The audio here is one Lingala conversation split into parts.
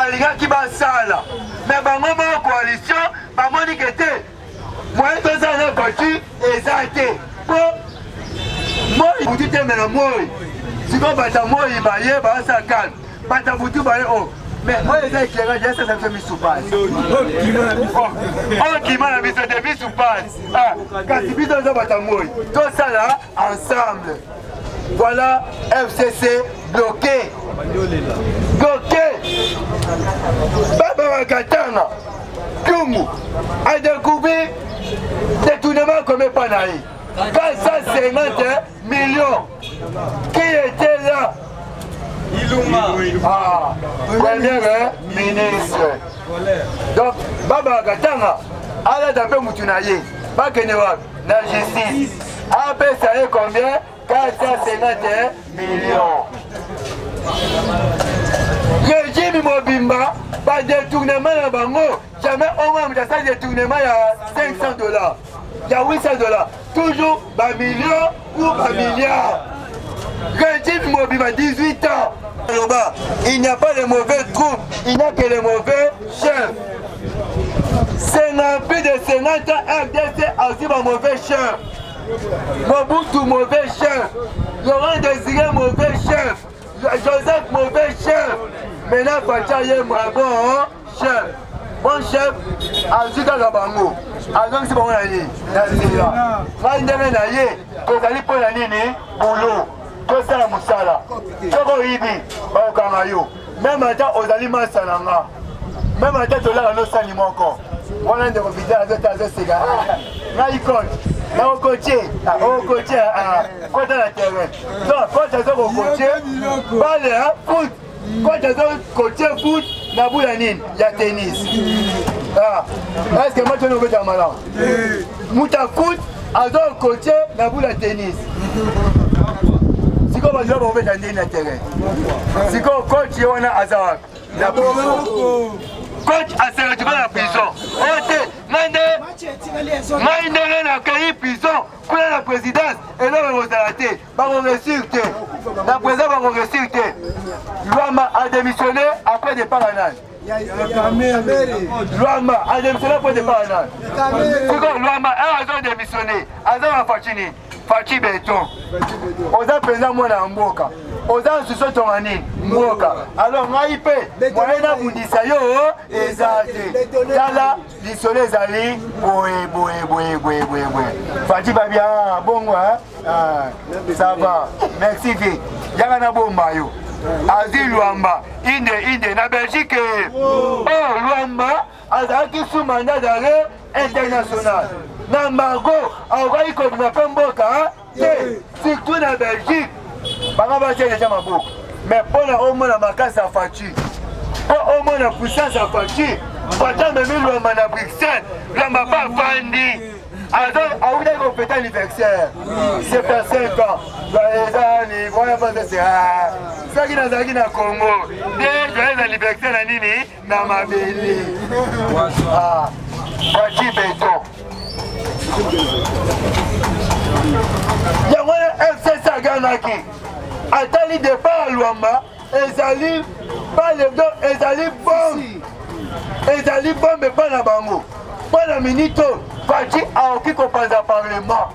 Alingaki basala mais bango moko coalition bamoni ke te moyen tozala na voiture eza te mpo moi butu te me na moi sikoyo bato moi baye baasala calme bato butu baye o oh. mais oyo eza éclairage esasa biso misu pasi oyo kima na biso te misu pasi ah, kasi biso eza bato moi tosala ensemble. Voilà FCC bloqué. Bloqué. Baba Katanga, Kyungu a découvert détournement comme pas na ye. 450 millions. Qui était là Ilunga. Ah, premier ministre. Donc, Baba Katanga, alata mpe mutu na ye. Bakende wapi? Na justice. Apesa ye combien? 451 millions. Régime mobimba ba détournement na bango jamais omona moto asali détournement ya 500 dollars ya 800 dollars toujours ba millions ou ba milliards. Régime mobimba 18 ans loba il n'y a pas de mauvais troupe il n'y a que les mauvais chefs. 50 plus de 50 ans RDC azwi ba mauvais chef. Mobutu mauvais chef, Laurent Désiré mauvais chef, Joseph mauvais chef. Maintenant Fatshi ye bon chef. Bon chef azwi kaka bango azongisi bango na nini na nzela. Ngai ndenge na ye tozali mpo na nini boulot tosala mosala soki oyibi bakokanga yo meme ata ozali masa na nga meme ata tolala nosani moko wana ndeko vital azota azoseka ah, ngai coach nakokotie okotie ah, ah, kota na terrain donc coach aza kokotie bale foot coach aza kotie foot na bula nini ya tennis est ce que match wana obetaka malamu moto ya foot aza kotie na bula tennis sikoyo bato bakobeta ndeni na terrain sikoyo coach ye wana aza wapi na prison coach aseretrouve na prison oyo te ngai nde ngai ndenge nakei prison kuna na présidence eloko ekozala te bakoresir te na président bakoresir te lwamba adémissionné après départ ya nani Luamba a démissionné pour départ nani sikoyo Luamba awa azo démissionné aza na Fatshi nini Fatshi beton oza mpenza mwana ya mboka oza nsusu otonga nini mboka alors ngai mpe moye nabundisa yo eza te tala lisolo ezali boye boye boye boye boye boye Fatshi babia ah, bongo ah, ça va merci vie yaka nabomba yo azwi Luamba inde inde na Belgique oh Luamba azalaki sous mandat d'arrêt international na embargo akokaki kobima mpe mboka te surtout na Belgique bango batie deja maboko mais mpo na omona makasi ya Fatshi mpo omona puissance ya Fatshi Fatshi amemi Luamba na Bruxelles Luamba mpe afandi awutaki kofeta anniversaire 75 ans eza wana mpasa soki nazalaki na Congo nde joyeux anniversaire na nini na mabele Fatshi beton yango wana FCC agangaki atali départ ya Luamba ezali baledo ezali bombe ezali bombe epai na bango mpo na minute oyo Fatshi akoki kopanza parlement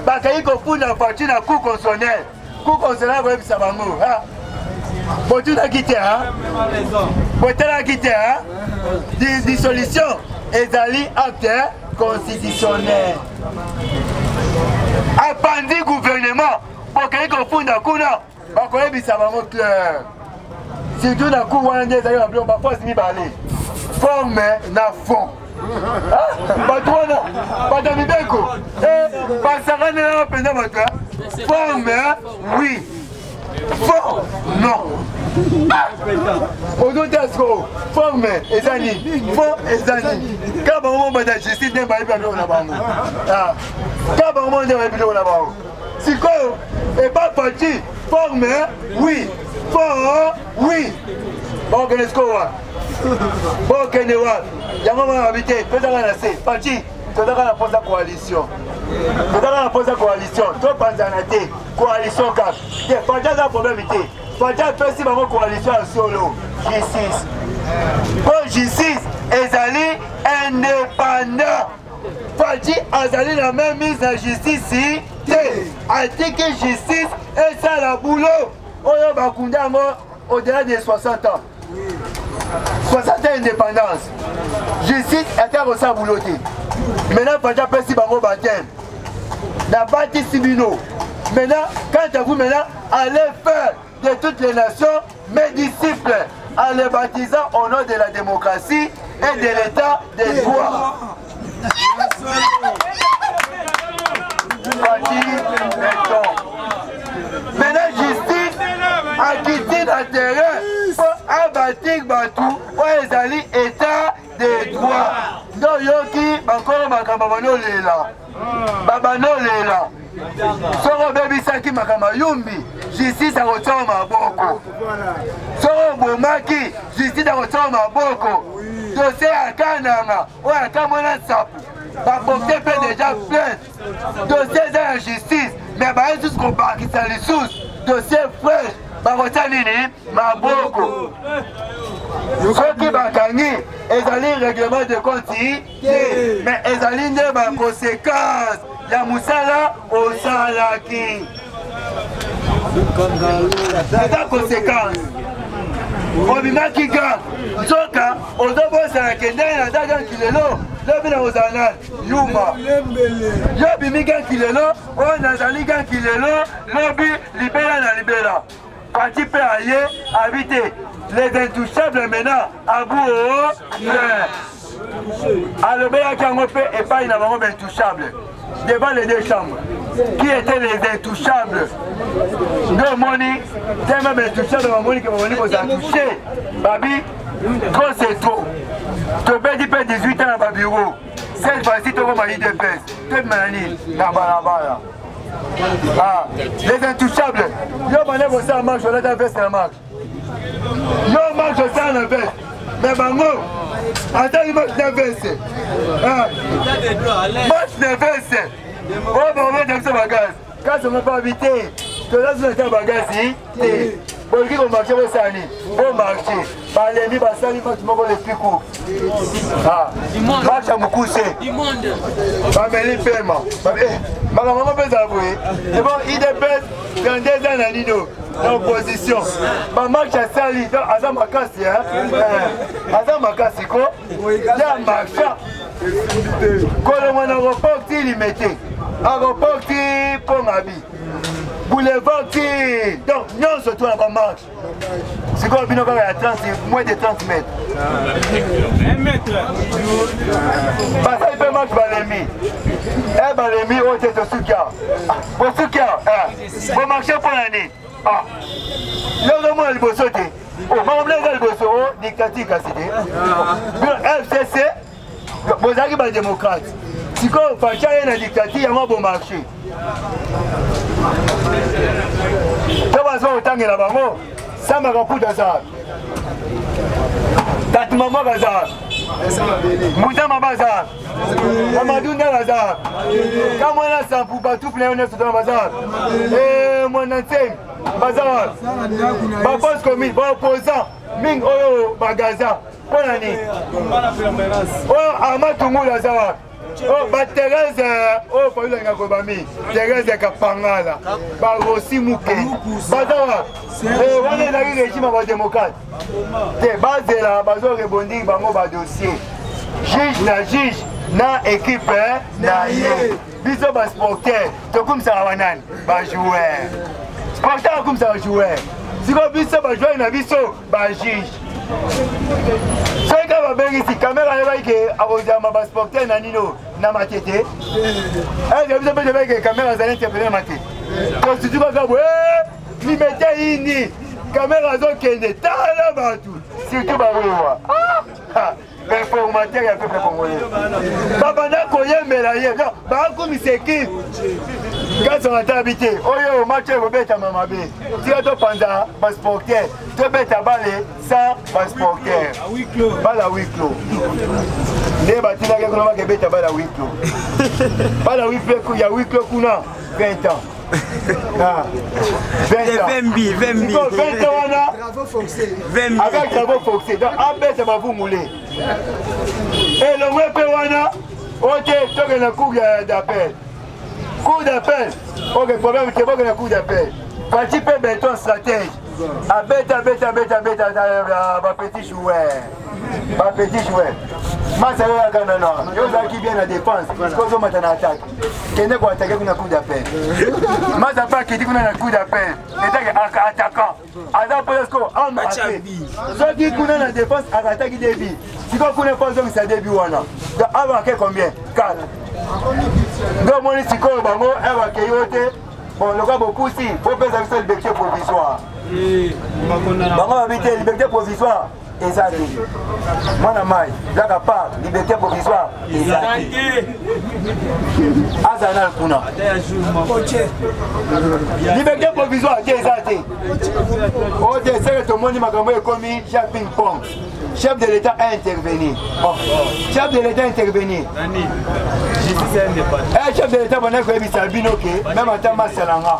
bakei kofunda Fatshi na cour constitutionnelle cour constitutionnelle akoyebisa bango botunaki te botalaki te dissolution ezali acte constitutionnel apanzi gouvernement bokei kofunda kuna bakoyebisa bango clair surtout na cour wana nde ezali na biloko baforce mibale forme na fond bato wana bato ya mibeko basakanelaka mpenza bato forme oui fond non ozotya sikoyo forme eza nini fond eza nini kaka bango mo bato ya justice nde bayebi biloko na bango kaka bango mo nde bayebi biloko na bango sikoyo epa Fatshi forme oui fond oui bakokende sikoyo wapi bokende wapi yango mwana babi te tozaka na se Fatshi tozaka na mposa coalition tozaka na mposa coalition topanzana te coalition kaka te Fatshi aza problème te Fatshi apesi bango coalition ya solo. Justice. Mpo justice ezali indépendant. Fatshi azali na même mise na justice te. Atiki justice esala boulot oyo bakunda yango au-delà de 60 ans. 60 ans indépendance. Justice ata kosala boulot te. Maintenant Fatshi apesi bango baptême. Nabatisi bino. Maintenant, quant à vous maintenant, allez faire de toutes les nations mes disciples en les baptisant au nom de la démocratie et de l'état des droits. Maintenant, justice akiti na terrain mpo abatik bato oyo ezali état de droit. Nde oyoki bakolo makambo banolela babanolela soki obebisaki makambo yumbi justice akotia maboko soki obomaki justice akotia maboko dossier ya kananga oyo akamwana nsapu baporte mpe deja plainte dossier eza ya justice mais baye lisusu kobakisa lisusu dossier fresh bakotia nini maboko soki bakangi ezali règlement de compte te mais ezali nde baconséquence ya mosala osalaki eza conséquence obimaki gang nzoka ozobosana ke ndenge naza gang kilelo lobi na kozala nani yuma yo obimi gang kilelo oyo nazali gang kilelo lobi libela na libela parti mpe aye abi te les intouchables maintenant abu o alobelaki yango mpe epai na bango baintouchable devant les deux chambres qui étaient les intouchables nde omoni teme baintouchable bamoni ke babandi kozala touche babi trop c'est trop tobeti mpe 18 ans na babiro cette fois-ci tokoma idps tobima na nini na balabala Ah, les intouchables. Yo bande kosala marche olata veste na marche. Yo marche osala na veste. Mais bango asali marche na veste. Ah. Marche na veste. Oyo bakobeta biso bagaz. Kasi ongo mpe abi te. Toza biso na ta bagazi te. Bolingi komarche bosala nini? Bomarche. Balembi basali marche moko le plus court. Ah, marche ya mokuse. Bameli pema. Eh, makambo yango mpe ezala boye. Ebo idps 32 ans na nino na opposition. Bamarche asali aza makasi eh, aza makasi ko. Ya marcha. Kolongwa na aéroport ti Limete. Aéroport ti Pont-Mabi. Boulevard ti donc nyonso to na bamarche. Sikoyo bino kaka ya 30 moins de 30 mètres. Basali mpe marche balemi. Eh balemi oyo te tosuki awa. Bosuki awa. Bomarche mpo na nini? Ah. Yo ozomona liboso te. Makambo eza liboso o dictature kasi te. Bino FCC bozalaki ba démocrate sikoyo faci aye na dictature yango bomarche to baza kotangela bango samba kaputa aza tatu mama baza mbuta mama aza mamadou ndala aza kamwana sampu batupu na yo nyonso tona baza eh, mwana nsemi baza bafosse commune baopposant mingi oyo bagaza mpo na nini oyo arma tungulu aza wapi oyo baterese oyo fayulu alinga koloba mingi terese kapangala barosi muke baza wapi eh, wana ezalaki régime ya badémocrate te bazela bazo rebondir bango badossier juge na juge na équipe na ye biso basporteur tokumisaka banani bajoueur sporteur akumisaka joueur sikoyo biso bajoueur na biso ba juge soki kaka babengisi kamera ayebaki ke akozama basporteur na nino na matete eke biso mpe toyebaki ke kamera azali interpele na matete tosutu kaka boye limete yini kamera azokende tala bato surtout bawewa ah! Informateur ya peuple congolais babanda koyembela ye bakumisa ekipe kasi batabi te oyo match ekobetama mabe tika topanza basporteur tobeta bale sans basporteur bala wiklo nde batindaki kuna bakebeta bala wiklo bala wiklo ya wiklo kuna 20 ans. 20 ans 20 20 ans wana avec travaux forcés, donc abeta bavungule elongwe mpe wana oyo te. Tokende na cour d'appel, cour d'appel. Ok, problème te, bokende na cour d'appel. Fatshi mpe béton, stratège, abeta, abeta, abeta, abeta bapetit joueur, bapetit joueur. Masala yaka nano, yo ozalaki bien na défense, kozomata na attaque, kende koattaquer kuna cour d'appel. Masa mpe akiti kuna na cour d'appel etake attaquant, aza mposa sikoyo amate. Soki kuna na défense akataki debi, sikoyo kuna mpo azongisa debi wana. Donc amarquer combien? 4. Nde omoni sikoyo bango bakei yo te. Bon, loka bopusi, bopesa biso liberté provisoire. Bango babi te, liberté provisoire eza te. Mwana mai zaka part, liberté provisoire eza te. Azala nanu kuna, liberté provisoire te, eza te. Oyo te seke tomoni makambo ekomi ja ping pong. Chef de l'État a intervenu. Oh. Chef de l'État a intervenu. Eh, chef de l'État bandaki koyebisa bino ke même ata masala nga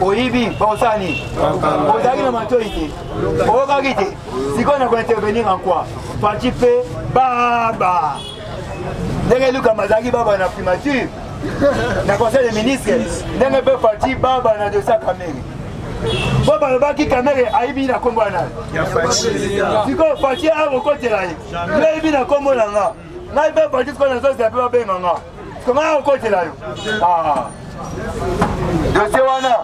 oyibi, bakosala nini? Ozalaki na matoi te, oyokaki te. Sikoyo na kointervenir en quoi? Parti mpe baba ndenge Lukama azalaki baba na primature, na conseil des ministres, ndenge mpe parti baba na dossier Kamerhe, po balobaki Kamerhe ayibi na nkombo ya nani. Sikoyo parti akokotela ye, yo ayibi na nkombo na nga, ngai mpe parti sikoyo nazozela mpe babenga nga, siko ngai akokotela yo. Dossier wana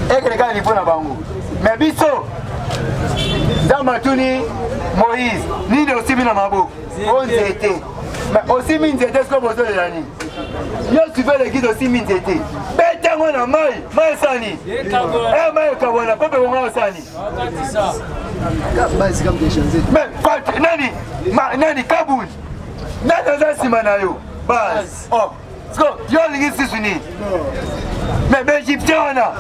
ekele kaka niveau na bango. Mais biso, Nzambe atuni Moïse: nini osimbi na maboko? O nzete. Mais osimbi nzete, sikoyo bozolela nini? Yo suive l'église, osimbi nzete, betango na mai, mai esani, e mai ekabwana, mpe bongo osani. Mais nani nani Kabund, nani aza nsima na yo? Base. Oh, siko yo olingi susu nini? Mais baégyptien wana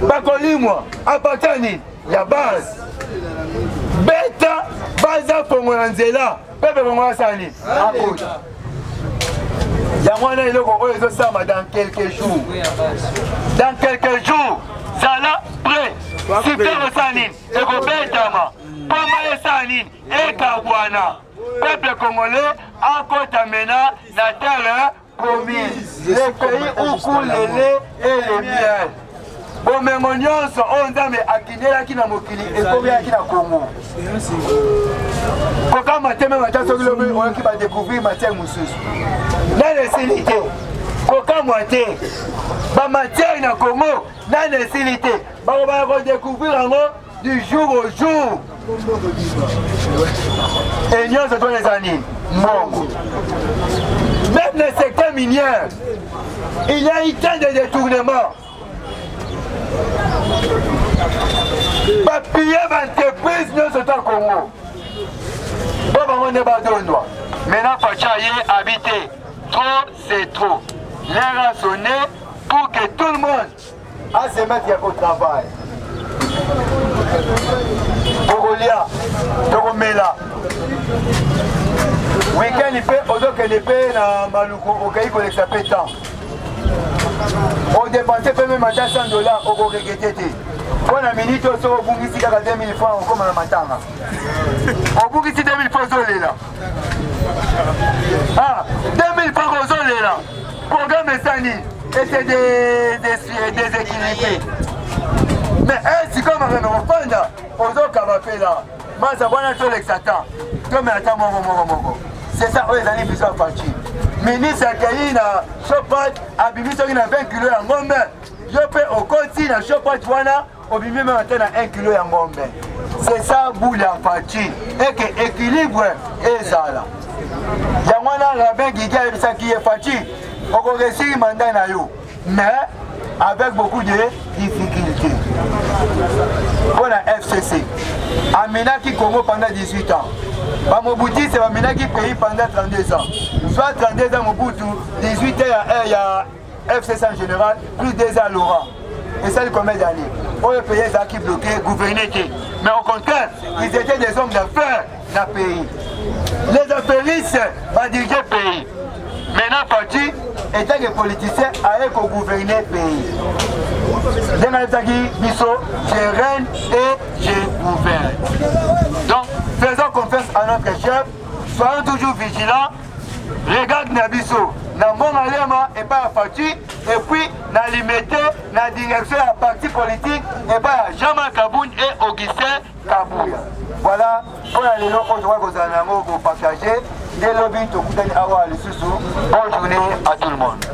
bakolimwa apartir nini ya base. Beta, baza kongola nzela, pepe kongo asala nini? Akota. Yango wana eloko oyo ezosalama dans quelques jours, dans quelques jours, zala prêt. Super, osala nini? Ekobetama mpo mai esala nini? Ekabwana. Peuple congolais akota mena na terre promise, le pays où coule le lait et le miel. Bomengo nyonso oyo Nzambe akindelaki na mokili ekomiaki na Kongo. Kokama te, même ata soki lobi oyoki badécouvrir matière mosusu, nani esili te. Kokamwa te, bamatière na Congo nani esili te, bakobaya kodécouvrir yango du jour au jour. E nyonso twana eza nini? Mbongo. Même le secteur minière, il y a eu tant de détournements, bapille baentreprise nyonso ta Congo, mpo bango nde badondwa. Maintenant Fatshi aye habité, trop c'est trop, l'heure a sonné pour que tout le monde a se mettre au travail. Tokolia, tokomela, weekend mpe ozokende mpe na Maluku, okei kolekisa mpe temps, odépenser mpe même ata 100 $, okoregretter te. Mpo na minute oyo, soki obungisi kaka 2000 francs, okóma na matanga. Obungisi 2000 francs, ozolela. Ah, 2000 francs, ozolela. Programme esali ese déséquilibré. Mais sikoyo makambo kofanda, ozokaba mpe la masa wana, tolekisa temps, tomela ata moko moko moko. C'est ça oyo ezali biso ya Fatshi. Ministre akei na Shoprite, abimi soki na 20 kilo ya ngombe, yo mpe okoti na Shoprite wana, obimi même ata na 1 kilo ya ngombe. C'est ça boule ya Fatshi, eke équilibre ezala. Yango wana Rabin Gigi ayebisaki ye: Fatshi, okoréussir mandat na yo, mais avec beaucoup de difficultés. Mpo na FCC aminaki Congo pendant 18 ans, bamobutiste baminaki pays pendant 32 ans, soit 32 ans Mobutu, 18 ans ya FCC en général, plus 2 ans Laurent, esali combien d'années oyo pays ezalaki bloqué, gouverné te? Mais au contraire, ils étaient des hommes d'affaires na pays, les affairistes badirige pays. Maintenant Fatshi, étant que politicien, aye kogouverner pays. Ndenge ayebisaki biso, je règne et je gouverne. Donc faisons confiance à notre chef, soyons toujours vigilants. Regarde na biso na mbongo alema epai ya Fatshi, et puis na Limete na direction ya parti politique epai ya Jean-Marc Kabund et Augustin Kabuya. Voilà mpo na lelo oyo tokoki kozala na yango kopartage. Nde lobi tokutani awa lisusu. Bonne journée à tout le monde.